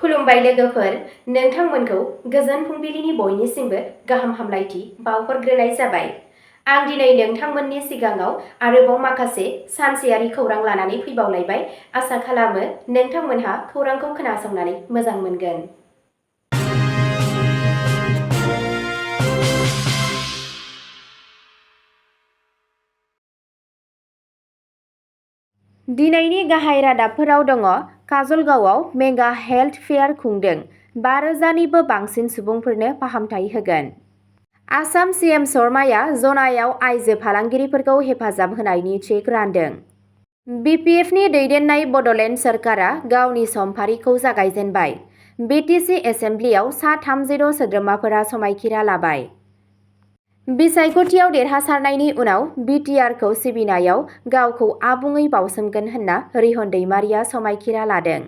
खुलुमबाय लोगोफोर, नोंथांमोनखौ गोजोन फुंबिलिनि बयनिसिमबो गाहाम हामलायथि बावहरग्रोनाय जाबाय। आं दिनै नोंथांमोननि सिगाङाव आरोबाव माखासे सानसेयारि खौरां लानानै फैबावलायबाय। आसा खालामो नोंथांमोनहा खौरांखौ खोनासंनानै मोजां मोनगोन। दिनैनि गाहाय रादाबफोराव दङ। काजलगावआव मेगा हेल्थ फेयार खुंदों। 5,000निबो बांसिन सुबुंफोरनो फाहामथाय होगोन। आसाम सीएम शर्माया जनायाव आइजो फालांगिरिफोरखौ हेफाजाब होनायनि चेक रानदों। बिपिएफनि दैदेननाय बड'लेण्ड सोरखारा गावनि समफारिखौ जागायजेनबाय। BTC एसेमब्लियाव सा 30 सोद्रोमाफोरा समायखिरा लाबाय। बिसायख'थियाव देरहासारनायनि उनाव बिटिआरखौ सिबिनायाव गावखौ आबुङै बावसोमगोन होनना रिहन दैमारिया समायखिरा लादों।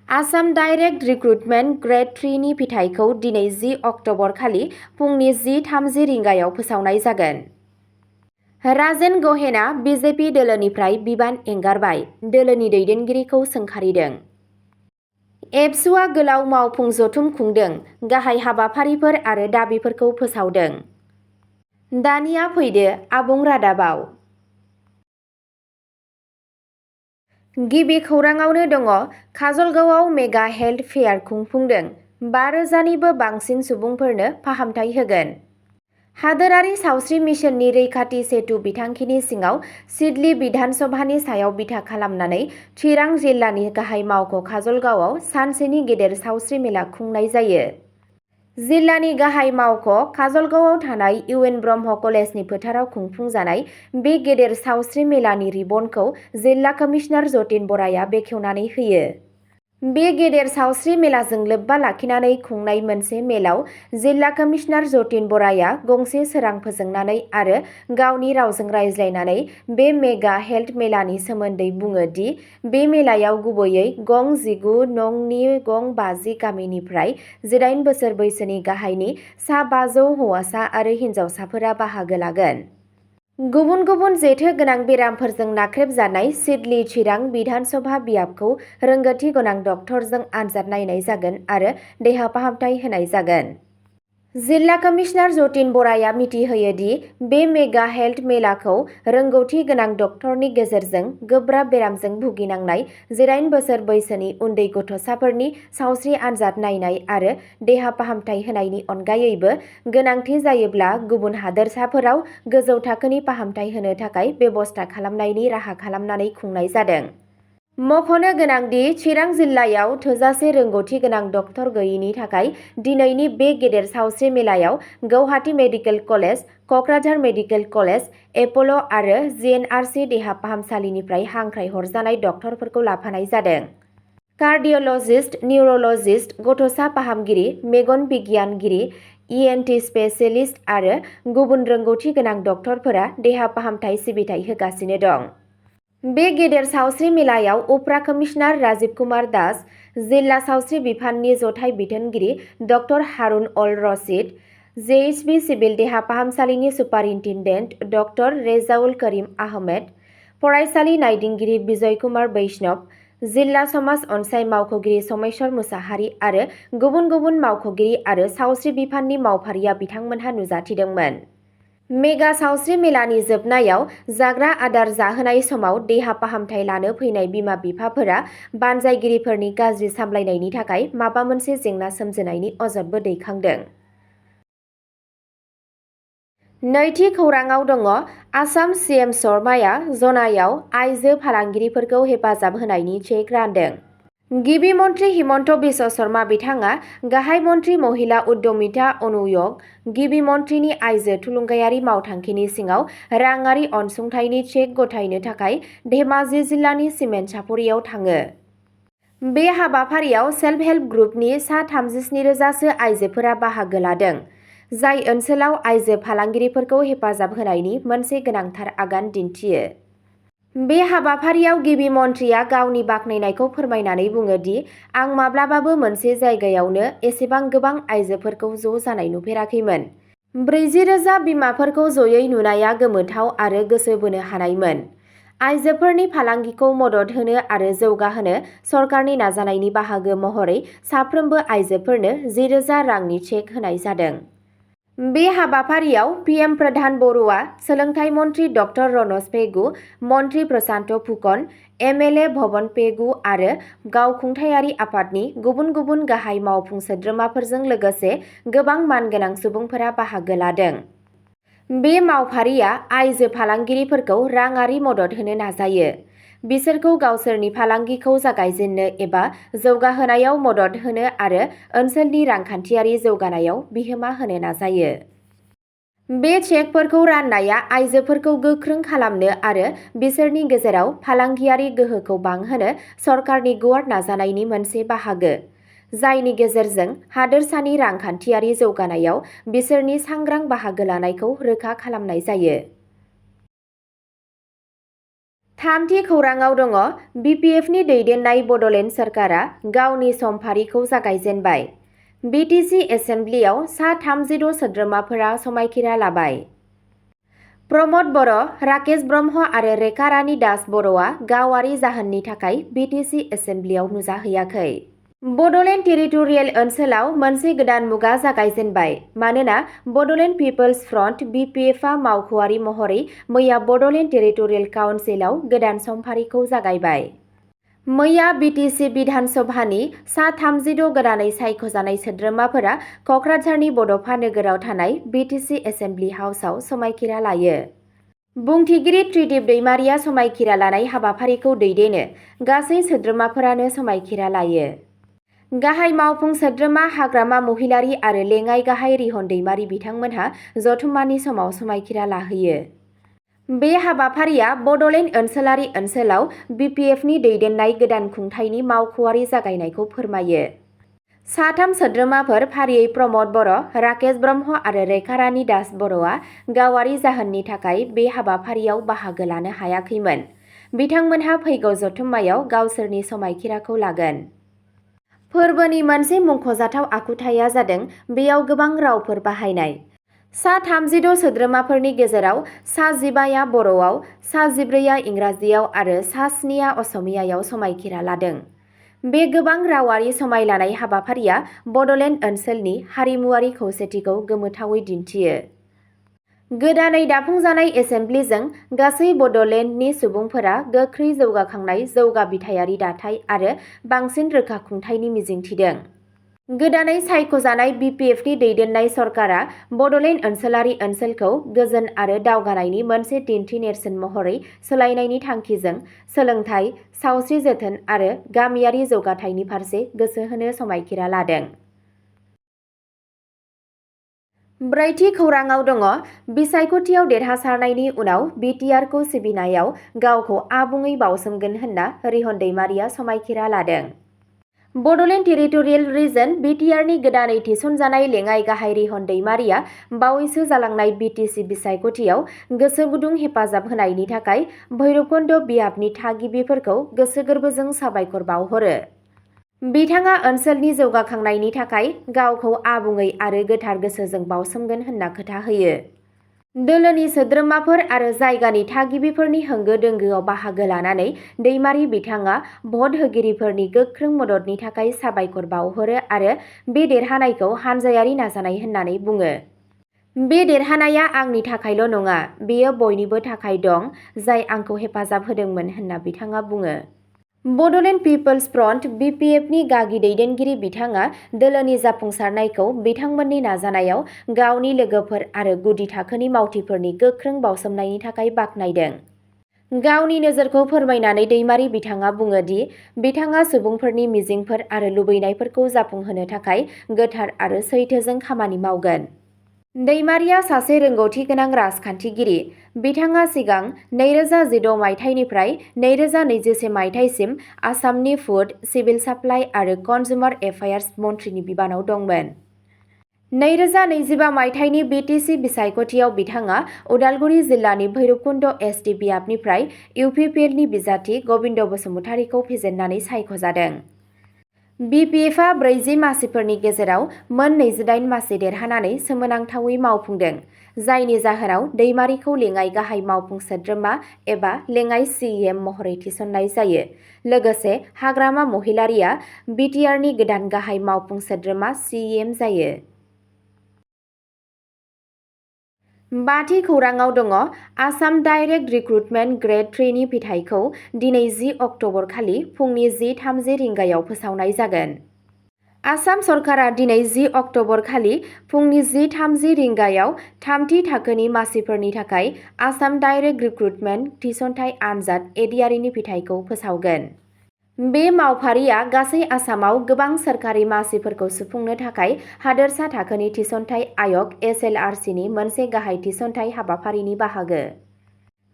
आसाम डाइरेक्ट रिक्रुटमेन्ट ग्रेड 3 नि फिथायखौ दिनै 10 अक्ट'बर खालि फुंनि 10:30 रिंगायाव फोसावनाय जागोन। राजेन गहेना बिजेपि दोलोनिफ्राय बिबान एंगारबाय। दोलोनि दैदेनगिरिखौ सोंखारिदों। एबसुआ गोलाव मावफुं जथुम खुंदों। गाहाय हाबाफारिफोर आरो दाबिफोरखौ फोसावदों। दानिया फैदो आबुं रादाबाव। गिबि खौराङावनो दङ। काजलगावआव मेगा हेल्थ फेयार खुंफुंदों। 5,000निबो बांसिन सुबुंफोरनो फाहामथाय होगोन। हादोरारि सावस्रि मिशननि रैखाथि सेतु बिथांखिनि सिङाव सिडली बिधान सभानि सायाव बिथा खालामनानै चिरां जिल्लानि गाहाय मावख' काजलगावआव सानसेनि गेदेर सावस्रि मेला खुंनाय जायो। जिल्लानि गाहाय मावख' काजलगावआव थानाय इउएन ब्रह्म कलेजनि फोथाराव खुंफुंजानाय बे गेदेर सावस्रि मेलानि रिबनखौ जिल्ला कमिशनार जतिन बराया बेखेवनानै होयो। बे गेदेर सावस्रि मेलाजों लोब्बा लाखिनानै खुंनाय मोनसे मेलाव जिल्ला कमिशनार जतिन बराया गंसे सोरां फोजोंनानै आरो गावनि रावजों रायज्लायनानै बे मेगा हेल्थ मेलानि सोमोन्दै बुङो दि बे मेलायाव गुबैयै गं 19 नंनि गं 50 गामिनिफ्राय 18 बोसोर बैसोनि गाहायनि सा 500 हौवासा आरो हिन्जावसाफोरा बाहागो लागोन। गुबुन गुबुन जेथो गोनां बेरामफोरजों नाख्रेबजानाय सिडली चिरां बिधान सभा बियाबखौ रोंग'थि गोनां डक्टरजों आनजाद नायनाय जागोन आरो देहा फाहामथाय होनाय जागोन। जिल्ला कमिशनार जतिन बराया मिथिहोयो दि बे मेगा हेल्थ मेलाखौ रोंग'थि गोनां डक्टरनि गेजेरजों गोब्राब बेरामजों भुगिनांनाय 18 बोसोर बैसोनि उन्दै गथ'साफोरनि सावस्रि आनजाद नायनाय आरो देहा फाहामथाय होनायनि अनगायैबो गोनांथि जायोब्ला गुबुन हादोरसाफोराव गोजौ थाखोनि फाहामथाय होनो थाखाय बेबस्था खालामनायनि राहा खालामनानै खुंनाय जादों। मख'नो गोनांदि चिरां जिल्लायाव थोजासे रोंग'थि गोनां डक्टर गैयैनि थाखाय दिनैनि बे गेदेर सावस्रि मेलायाव Gauhati medical college, Kokrajhar medical college, Apollo' आरो जिएनआरसि देहा फाहामसालिनिफ्राय हांख्रायहरजानाय डक्टरफोरखौ लाफानाय जादों। कार्डिय'लजिस्ट, निउर'लजिस्ट, गथ'सा फाहामगिरि, मेगन बिगियानगिरि, इएनटि स्पेसियेलिस्ट आरो गुबुन रोंग'थि गोनां डक्टरफोरा देहा फाहामथाय सिबिथाय होगासिनो दं। बे गेदेर सावस्रि मेलायाव उफ्रा कमिशनार राजीव कुमार दास, जिल्ला सावस्रि बिफाननि जथाय बिथोनगिरि डक्टर हारुन अल रशिद, जेएइचबि सिभिल देहा फाहामसालिनि सुपारिन्टेन्डेन्ट डक्टर रेजाउल करिम आहमेद, फरायसालि नायदिंगिरि बिजय कुमार बैष्णव, जिल्ला समाज अनसाय मावख'गिरि समेश्वर मुसाहारि आरो गुबुन गुबुन मावख'गिरि आरो सावस्रि बिफाननि मावफारिया बिथांमोनहा नुजाथिदोंमोन। मेगा सावस्रि मेलानि जोबनायाव जाग्रा आदार जाहोनाय समाव देहा फाहामथाय लानो फैनाय बिमा-बिफाफोरा बानजायगिरिफोरनि गाज्रि सामलायनायनि थाखाय माबा मोनसे जेंना सोमजिनायनि अजदबो दैखांदों। नैथि खौराङाव दङ। आसाम सीएम शर्माया जनायाव आइजो फालांगिरिफोरखौ हेफाजाब होनायनि चेक रानदों। गिबि मन्त्रि हिमन्त बिश्व शर्मा बिथाङा गाहाय मन्त्रि महिला उद्यमिता अनुयोग, गिबि मन्थ्रिनि आइजो थुलुंगायारि मावथांखिनि सिङाव राङारि अनसुंथाइनि चेक गथायनो थाखाय धेमाजि जिल्लानि सिमेन्ट सापरियाव थाङो। बे हाबाफारियाव सेल्फ हेल्प ग्रुपनि सा 37,000सो आइजोफोरा बाहागो लादों, जाय ओनसोलाव आइजो फालांगिरिफोरखौ हेफाजाब होनायनि मोनसे गोनांथार आगान दिन्थियो। बे हाबाफारियाव गिबि मन्थ्रिया गावनि बाख्नायनायखौ फोरमायनानै बुङो दि आं माब्लाबाबो मोनसे जायगायावनो एसेबां गोबां आइजोफोरखौ ज' जानाय नुफेराखैमोन। 40,000 बिमाफोरखौ जयै नुनाया गोमोथाव आरो गोसो बोनो हानायमोन। आइजोफोरनि फालांगिखौ मदद होनो आरो जौगाहोनो सरकारनि नाजानायनि बाहागो महरै साफ्रोमबो आइजोफोरनो 10,000 रांनि चेक होनाय जादों। बे हाबाफारियाव पिएम प्रधान बर'आ, सोलोंथाइ मन्त्रि डक्टर रनज पेगु, मन्त्रि प्रशान्त फुकन, एमएलए भवन पेगु आरो गावखुंथायारि आफादनि गुबुन गुबुन गाहाय मावफुं सोद्रोमाफोरजों लोगोसे गोबां मानगोनां सुबुंफोरा बाहागो लादों। बे मावफारिया आइजो फालांगिरिफोरखौ राङारि मदद होनो नाजायो। बिसोरखौ गावसोरनि फालांगिखौ जागायजेननो एबा जौगाहोनायाव मदद होनो आरो ओनसोलनि रांखान्थियारि जौगानायाव बिहोमा होनो नाजायो। बे चेकफोरखौ राननाया आइजोफोरखौ गोख्रों खालामनो आरो बिसोरनि गेजेराव फालांगियारि गोहोखौ बांहोनो सरकारनि गुवार नाजानायनि मोनसे बाहागो, जायनि गेजेरजों हादोरसानि रांखान्थियारि जौगानायाव बिसोरनि सांग्रां बाहागो लानायखौ रोखा खालामनाय जायो। थामथि खौराङाव दङ, बिपिएफनि दैदेननाय बड'लेण्ड सरकारा गावनि समफारिखौ जागायजेनबाय। BTC एसेम्ब्लियाव सा 36 सोद्रोमाफोरा समायखिरा लाबाय। प्रमद बर', राकेश ब्रह्म आरो रेखा रानी दास बर'आ गावारि जाहोननि थाखाय BTC एसेम्ब्लियाव नुजाहैयाखै। बड'लेण्ड टेरिटरियेल ओनसोलाव मोनसे गोदान मुगा जागायजेनबाय मानोना बड'लेण्ड पिपल्स फ्रन्ट (BPF) आ मावख'आरि महरै मैया बड'लेण्ड टेरिटरियेल काउन्सिलआव गोदान समफारिखौ जागायबाय। मैया BTC बिधान सभानि सा 36 गोदानै सायख'जानाय सोद्रोमाफोरा क'क्राझारनि बड'फा नोगोराव थानाय BTC एसेम्ब्लि हाउसआव समायखिरा लायो। बुंथिगिरि त्रिदिप दैमारिया समायखिरा लानाय हाबाफारिखौ दैदेनो। गासै सोद्रोमाफोरानो समायखिरा लायो। गाहाय मावफुं सोद्रोमा हाग्रामा महिलारी आरो लेङाइ गाहाय रिहन दैमारी बिथांमोनहा जथुम्मानि समाव समायखिरा लाहोयो। बे हाबाफारिया बड'लेण्ड ओनसोलारि ओनसोलाव BPFनि दैदेननाय गोदान खुंथायनि मावख'आरि जागायनायखौ फोरमायो। साथाम सोद्रोमाफोर फारियै प्रमद बर', राकेश ब्रह्म आरो रेखा रानी दास बर'आ गावारि जाहोननि थाखाय बे हाबाफारियाव बाहागो लानो हायाखैमोन। बिथांमोनहा फैगौ जथुम्मायाव गावसोरनि समायखिराखौ लागोन। फोरबोनि मोनसे मुंख'जाथाव आखुथाया जादों बेयाव गोबां रावफोर बाहायनाय। सा 36 सोद्रोमाफोरनि गेजेराव सा 15 आ बर'आव, सा 14 आ इंराजियाव आरो सा 7 आ असमियायाव समायखिरा लादों। बे गोबां रावारि समायलानाय हाबाफारिया बड'लेण्ड ओनसोलनि हारिमुआरि खौसेथिखौ गोमोथावै दिन्थियो। गोदानै दाफुंजानाय एसेम्ब्लिजों गासै बड'लेण्डनि सुबुंफोरा गोख्रै जौगाखांनाय जौगा बिथायारि दाथाय आरो बांसिन रोखा खुंथायनि मिजिंथिदों। गोदानै सायख'जानाय BPFनि दैदेननाय सरकारा बड'लेण्ड ओनसोलारि ओनसोलखौ गोजोन आरो दावगानायनि मोनसे दिन्थिनेरसोन महरै सोलायनायनि थांखिजों सोलोंथाइ, सावस्रि जोथोन आरो गामियारि जौगाथायनि फारसे गोसो होनो समायखिरा लादों। ब्रैथि खौराङाव दङ, बिसायख'थियाव देरहासारनायनि उनाव BTRखौ सिबिनायाव गावखौ आबुङै बावसोमगोन होनना रिहन दैमारिया समायखिरा लादों। बड'लेण्ड टेरिटरियेल रिजन (BTRनि गोदानै थिसनजानाय लेङाइ गाहाय रिहन दैमारिया बावैसो जालांनाय BTC बिसायख'थियाव गोसो गुदुं हेफाजाब होनायनि थाखाय भैरबकुन्द बियाबनि थागिबिफोरखौ गोसो गोरबोजों साबायखर बावहरो। बिथाङा ओनसोलनि जौगाखांनायनि थाखाय गावखौ आबुङै आरो गोथार गोसोजों बावसोमगोन होनना खोथा होयो। दोलोनि सोद्रोमाफोर आरो जायगानि थागिबिफोरनि होंगो दोंगोआव बाहागो लानानै दैमारी बिथाङा भट होगिरिफोरनि गोख्रों मददनि थाखाय साबायखर बावहरो आरो बे देरहानायखौ हानजायारि नाजानाय होननानै बुङो। बे देरहानाया आंनि थाखायल' नङा, बेयो बयनिबो थाखाय दं, जाय आंखौ हेफाजाब होदोंमोन होनना बिथाङा बुङो। बड'लेण्ड पिपल्स फ्रन्ट (BPFनि गागि दैदेनगिरि बिथाङा दोलोनि जाफुंसारनायखौ बिथांमोननि नाजानायाव गावनि लोगोफोर आरो गुदि थाखोनि मावथिफोरनि गोख्रों बावसोमनायनि थाखाय बाख्नायदों। गावनि नोजोरखौ फोरमायनानै दैमारी बिथाङा बुङो दि बिथाङा सुबुंफोरनि मिजिंफोर आरो लुबैनायफोरखौ जाफुंहोनो थाखाय गोथार आरो सैथोजों खामानि मावगोन। दैमारिया सासे रोंग'थि गोनां राजखान्थिगिरि। बिथाङा सिगां 2016 मायथाइनिफ्राय 2021 मायथाइसिम आसामनि फुड, सिभिल साप्लाइ आरो कनजुमार एफेयार्स मन्थ्रिनि बिबानाव दंमोन। 2025 मायथाइनि BTC बिसायख'थियाव बिथाङा उदालगुरि जिल्लानि भैरबकुन्द एसटि बियाबनिफ्राय UPPLनि बिजाथि गबिन्द बसुमतारीखौ फेजेननानै सायख'जादों। BPFआ 40 मासिफोरनि गेजेराव मोन 28 मासि देरहानानै सोमोनांथावै मावफुंदों, जायनि जाहोनाव दैमारिखौ लेङाइ गाहाय मावफुं सोद्रोमा एबा लेङाइ CEM महरै थिसननाय जायो। लोगोसे हाग्रामा महिलारिया BTRनि गोदान गाहाय मावफुं सोद्रोमा CEM जायो। बाथि खौराङाव दङ आसाम डाइरेक्ट रिक्रुटमेन्ट ग्रेड 3 नि फिथाइखौ दिनै 10 अक्ट'बर खालि फुंनि 10:30 रिंगायाव फोसावनाय जागोन। आसाम सरकारा दिनै 10 अक्ट'बर खालि फुंनि 10:30 रिंगायाव थामथि थाखोनि मासिफोरनि थाखाय आसाम डाइरेक्ट रिक्रुटमेन्ट थिसनथाइ आनजाद ADRE नि फिथाइखौ फोसावगोन। बे मावफारिया गासै आसामाव गोबां सोरखारि मासिफोरखौ सुफुंनो थाखाय हादोरसा थाखोनि थिसनथाइ आय'ग SLRC नि मोनसे गाहाय थिसनथाइ हाबाफारिनि बाहागो।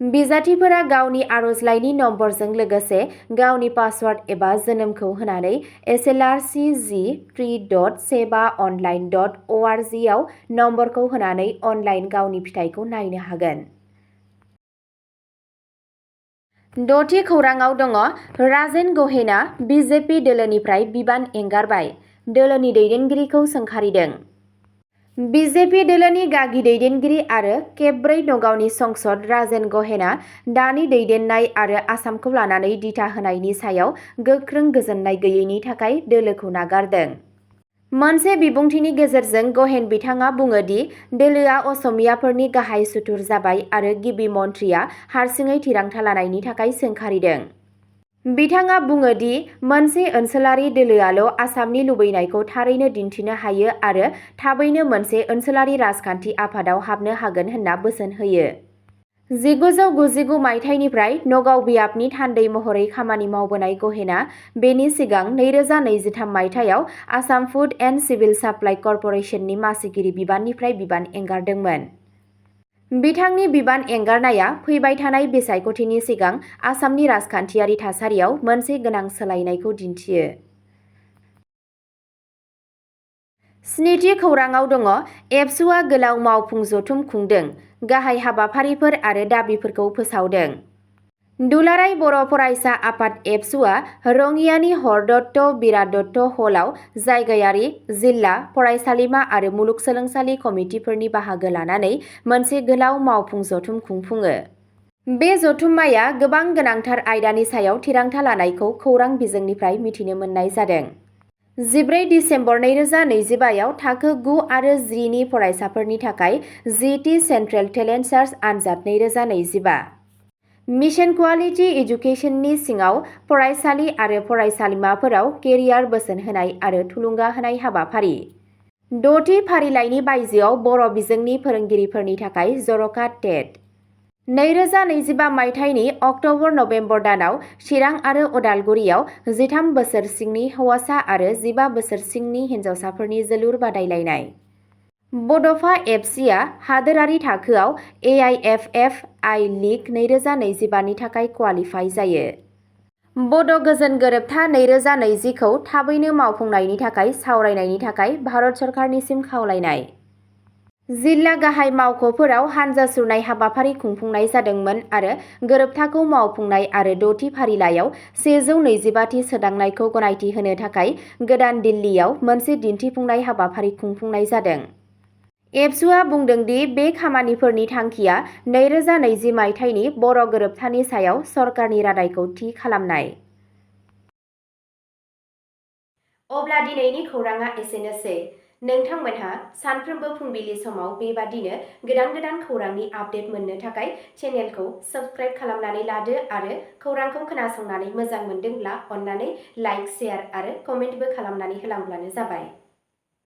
बिजाथिफोरा गावनि आर'जलाइनि नम्बरजों लोगोसे गावनि पासवार्ड एबा जोनोमखौ होनानै slrcg3.75online.org आव नम्बरखौ होनानै अनलाइन गावनि फिथाइखौ नायनो हागोन। द'थि खौराङाव दङ राजेन गहेना BJP दोलोनिफ्राय बिबान एंगारबाय, दोलोनि दैदेनगिरिखौ सोंखारिदों। BJP दोलोनि गागि दैदेनगिरि आरो खेब 4 नगावनि संसद राजेन गहेना दानि दैदेननाय आरो आसामखौ लानानै दिथा होनायनि सायाव गोख्रों गोजोननाय गैयैनि थाखाय दोलोखौ नागारदों। मोनसे बिबुंथिनि गेजेरजों गहेन बिथाङा बुङो दि दोलोआ असमियाफोरनि गाहाय सुथुर जाबाय आरो गिबि मन्थ्रिया हारसिङै थिरांथा लानायनि थाखाय सोंखारिदों। बिथाङा बुङो दि मोनसे ओनसोलारि दोलोआल' आसामनि लुबैनायखौ थारैनो दिन्थिनो हायो आरो थाबैनो मोनसे ओनसोलारि राजखान्थि आफादाव हाबनो हागोन होनना बोसोन होयो। 1999 मायथाइनिफ्राय नगाव बियाबनि थान्दै महरै खामानि मावबोनाय गहेना बेनि सिगां 2023 मायथाइयाव Assam Food and Civil Supply कर्प'रेसननि मासिगिरि बिबाननिफ्राय बिबान एंगारदोंमोन। बिथांनि बिबान एंगारनाया फैबाय थानाय बिसायख'थिनि सिगां आसामनि राजखान्थियारि थासारियाव मोनसे गोनां सोलायनायखौ दिन्थियो। स्निथि खौराङाव दङ एबसुआ गोलाव मावफुं जथुम खुंदों, गाहाय हाबाफारिफोर आरो दाबिफोरखौ फोसावदों। दुलाराय बर' फरायसा आफाद एबसुआ रङियानि हरदत्त बिरादत्त हलआव जायगायारि, जिल्ला, फरायसालिमा आरो मुलुगसोलोंसालि कमिटिफोरनि बाहागो लानानै मोनसे गोलाव मावफुं जथुम खुंफुङो। बे जथुम्माया गोबां गोनांथार आयदानि सायाव थिरांथा लानायखौ खौरां बिजोंनिफ्राय मिथिनो मोननाय जादों। 14 दिसेम्बर 2025 आव थाखो 9 आरो 10 नि फरायसाफोरनि थाखाय GT सेन्ट्रेल टेलेन्ट सार्च आनजाद 2025। मिशन कुवालिटि इडुकेसननि सिङाव फरायसालि आरो फरायसालिमाफोराव केरियार बोसोन होनाय आरो थुलुंगा होनाय हाबाफारि। 6थि फारिलाइनि बायजोआव बर' बिजोंनि फोरोंगिरिफोरनि थाखाय जर'खा टेट। 2025 मायथाइनि अक्ट'बर-नबेम्बर दानाव चिरां आरो अदालगुरियाव 13 बोसोर सिंनि हौवासा आरो 15 बोसोर सिंनि हिन्जावसाफोरनि जोलुर बादायलायनाय। बड'फा एफसिआ हादोरारि थाखोआव AIFF आइ लिग 2025 नि थाखाय क्वालिफाइ जायो। बड' गोजोन गोरोबथा 2020 खौ थाबैनो मावफुंनायनि थाखाय सावरायनायनि थाखाय भारत सरकारनिसिम खावलायनाय। जिल्ला गाहाय मावख'फोराव हानजा सुरनाय हाबाफारि खुंफुंनाय जादोंमोन आरो गोरोबथाखौ मावफुंनाय आरो 6थि फारिलाइयाव 125 थि सोदांनायखौ गनायथि होनो थाखाय गोदान दिल्लीयाव मोनसे दिन्थिफुंनाय हाबाफारि खुंफुंनाय जादों। एबसुआ बुंदों दि बे खामानिफोरनि थांखिया 2020 मायथाइनि बर' गोरोबथानि सायाव सरकारनि रादायखौ थि खालामनाय। अब्ला दिनैनि खौराङा एसेनोसै। नोंथांमोनहा सानफ्रोमबो फुंबिलि समाव बेबादिनो गोदान खौरांनि आपडेट मोननो थाखाय चेनेलखौ साबस्क्राइब खालामनानै लादो आरो खौरांखौ खोनासंनानै मोजां मोनदोंब्ला अन्नानै लाइक, शेयार आरो कमेन्टबो खालामनानै होलांब्लानो जाबाय।